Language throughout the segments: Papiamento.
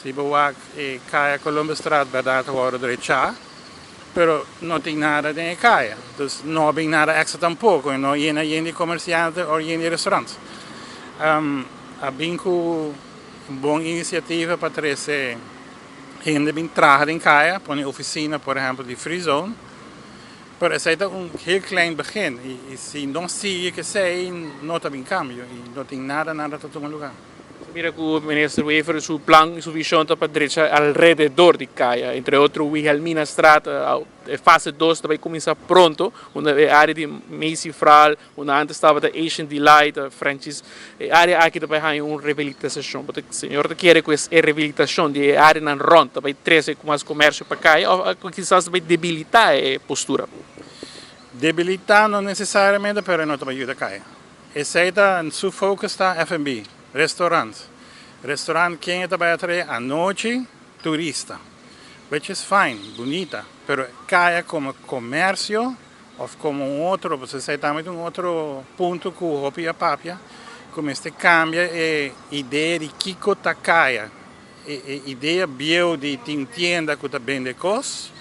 Si bo wak e Kaya Columbusstraat berdad a wordo drecha, pero no tin nada den e kaya. Dus no a bin nada extra tampoco y no yena yen di comerciante or yen di restaurant. A bin cu un bon iniciativa pa trece hende bin traha den kaya, pone oficina por ehempel di free zone, pero esey ta un heel klein begin y si no sigui cu esey no ta bin cambio y no tin nada nada ta tuma lugar. Mira cu Minister Wever su plan y su vision ta pa drecha alrededor di caya, entre otro Wilhelminastraat, e fase 2 ta bay cuminsa pronto, unda e area di Macy Fral, unda antes tabata Asian Delight, Frenchies, e area aki ta bay haña un rehabilitacion. Bo ta, señor ta kere cu e rehabilitacion di e areanan rond ta bay trece mas comercio pa caya of kisas ta bay debilita e postura? Debilita no necesariamente, pero no ta bay yuda caya. Esey ta su focus ta F&B, restaurant. Restaurant ken ta bay atrae anochi? Turista. Which is fine, bunita, pero caya como comercio of como un otro, pues esey tambe ta un otro punto cu hopi a papia, cu mester cambia e idea di kico ta caya. E idea bieu di tin tienda cu ta bende cos,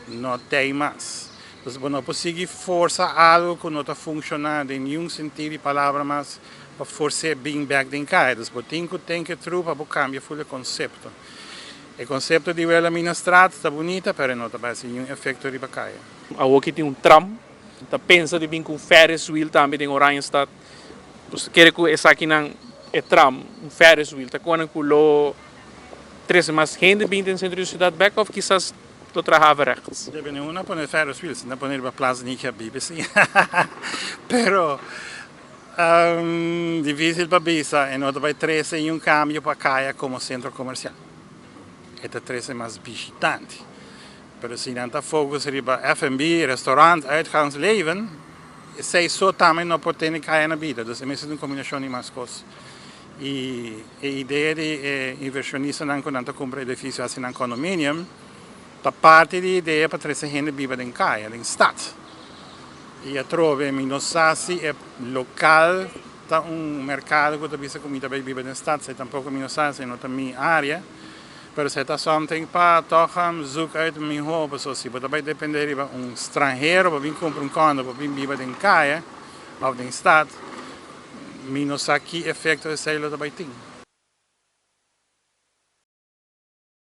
no t'ey mas. Entonces bo no por sigui forsa algo cu no ta funciona den ningun sentido di palabra mas pa forse bin bek den caya. Entonces bo tin cu think it through pa bo cambia full e concepto. E concepto di Wilhelminastraat ta bunita, pero no ta bay haci ningun efecto riba caya. Awo ki tin un tram, ta pensa di bin cu un Ferris wheel tambe den Oranjestad. Bo ta kere cu esakinan e tram, un Ferris wheel, ta conan cu lo trece mas hende bin den centro di ciudad bek of kisas lo traha averechts? Debe ningun a pone Ferris wheel, si nan pone riba Plaza Nicky Habib si. Pero dificil pa bisa, e no ta bay trece ningun cambio pa caya como centro comercial. E ta trece mas bishitante. Pero si nan ta focus riba F&B, restaurant, uitgaansleven, esey so tambe no por tene caya na bida. Dus e mester un combinacion di mas cos. Y e idea di e inversionistanan cu nan ta cumpra edificio haci nan condominium, ta parti di idea pa trece hende biba den caya, den stad. Y atrobe mi no sa si e local ta un mercado cu ta bisa cu mi ta bay biba den stad, esey tampoco mi no sa, esey no ta mi area. Pero esey ta something pa toch zoek uit miho, pasobra si bo ta bay depende riba un stranhero pa bin cumpra un condo pa bin biba den caya of den stad, mi no sa ki efecto esey lo ta bay tin.